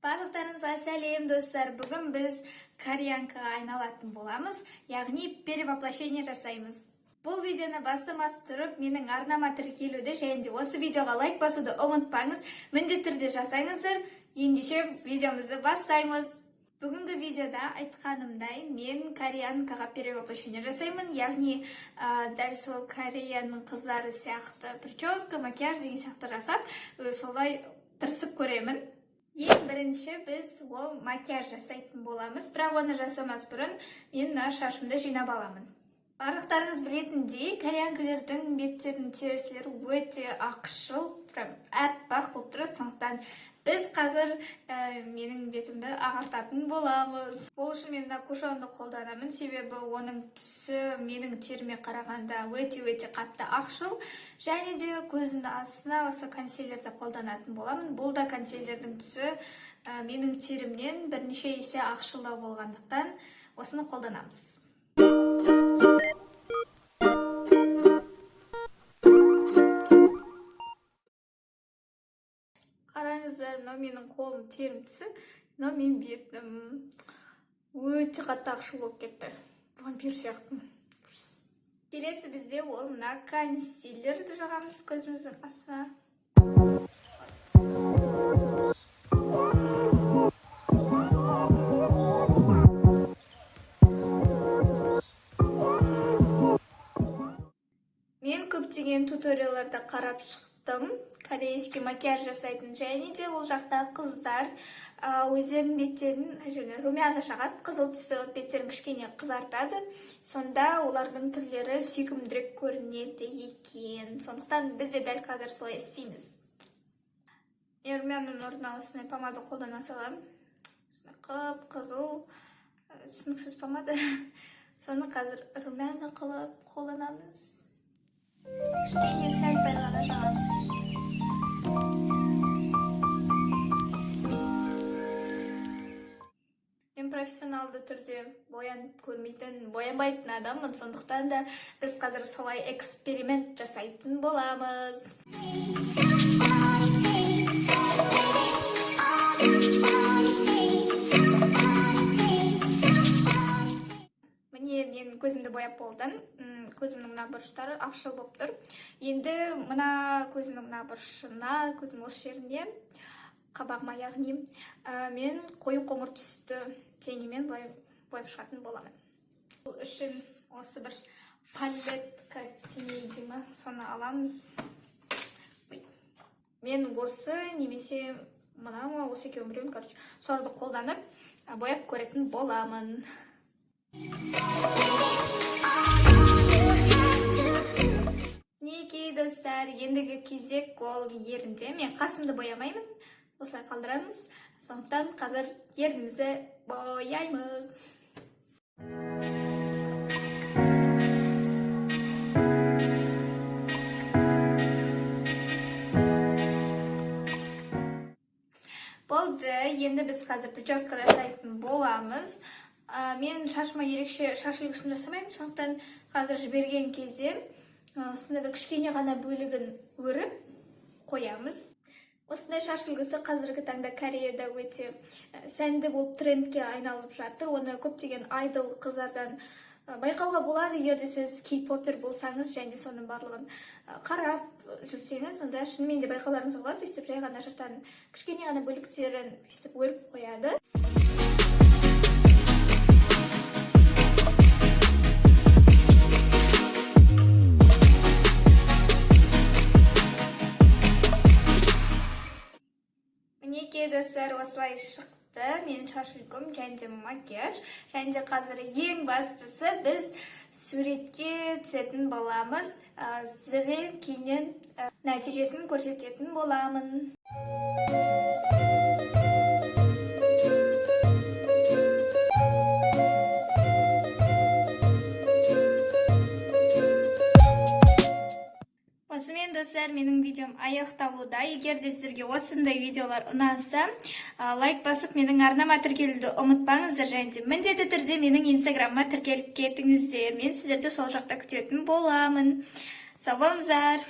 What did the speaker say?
Барлықтарыңызға сәлем, достар! Бүгін біз кореянкаға айналатын боламыз, яғни перевоплощение жасаймыз. Бұл видеоны бастамас тұрып, менің арнама тіркелуді және де осы видеоға лайк басуды ұмытпаңыз. Міндетті түрде жасаңыздар. Ендеше видеомызды бастаймыз. Бүгінгі видеода, айтқанымдай, мен кореянкаға перевоплощение жасаймын, яғни дәл сол Кореяның қыздары сияқты прическа, макияж деген сияқты жасап, солай тырысып көремін. Ең бірінші біз ол макияж жасайтын боламыз, бірақ оны жасамас бұрын мен мына шашымды жинап аламын. Барлықтарыңыз білетіндей, кореянкалердің беттерінің терісілері өте ақшыл, прям аппақ болып тұрады. Сондықтан біз қазір менің бетімді ағартатын боламыз. Ол үшін мен мына кушонды қолданамын, себебі оның түсі менің теріме қарағанда өте өте қатты ақшыл. Және де көзімнің астына осы консилерді қолданатын боламын. Бұл да консилердің түсі менің терімнен бірнеше есе ақшылдау болғандықтан, осыны қолданамыз. Қараңыздар, мынау менің қолым, терім түсі, мынау менің бетім өте қатты ақшыл болып кетті, вампир сияқтымын. Ужас. Келесі бізде ол мына консилерді жағамыз көзіміздің астына. Мен көптеген туториалдарды қарап шықтым корейский макияж жасайтын, және де ол жақта қыздар өздерінің беттерін және румяна жағады, қызыл түсті қылып беттерін кішкене қызартады. Сонда олардың түрлері сүйкімдірек көрінеді екен. Сондықтан біз де дәл қазір солай істейміз. Мен румянаның орнына осындай помада қолдана саламын, осындай қып қызыл, түсініксіз помада. Соны қазір румяна қылып қолданамыз, кішкене сәл пәл ғана жағамыз. Мен профессионалды түрде боянып көрмейтін, боянбайтын адаммын, сондықтан да біз қазір солай эксперимент жасайтын боламыз. Міне, мен көзімді бояп болдым. Көзімнің мына бұрыштары ақшыл болып тұр. Енді мына көзімнің мына бұрышына, көзімнің осы жеріне, қабағыма, яғни мен қою қоңыр түсті тенимен былай бояп шығатын боламын. Бұл үшін осы бір палетка теней дей ма, соны аламыз. Ой. Мен осы немесе мына ма, осы екеуінің біреуін, короче, соларды қолданып бояп көретін боламын. Мінекей, достар, ендігі кезек ол ерінде. Мен қасымды боямаймын, осылай қалдырамыз. Сондықтан қазір ернімізді бояймыз. Болды, енді біз қазір прическа жасайтын боламыз. Мен шашыма ерекше шаш үлгісін жасамаймын, сондықтан қазір жіберген кезде осындай бір кішкене ғана бөлігін өріп қоямыз. Осындай шаш үлгісі қазіргі таңда Кореяда өте сәнді болып, трендке айналып жатыр. Оны көптеген айдол қыздардан байқауға болады. Егер де сіз кейпопер болсаңыз және соның барлығын қарап жүрсеңіз, онда шынымен де байқауларыңызға болады. Өйстіп жай ғана шаштан кішкене ғана бөліктерін өйстіп өріп қояды. Мінекей, достар, осылай шықты менің шаш үлгім және де макияж. Және де қазір ең бастысы, біз суретке түсетін боламыз. Сіздерге кейіннен нәтижесін көрсететін боламын. Осымен, достар, менің видеом аяқталуда. Егер де сіздерге осындай видеолар ұнаса, лайк басып, менің арнама тіркелуді ұмытпаңыздар және де міндетті түрде менің инстаграмыма тіркеліп кетіңіздер. Мен сіздерді сол жақта күтетін боламын. Сау болыңыздар.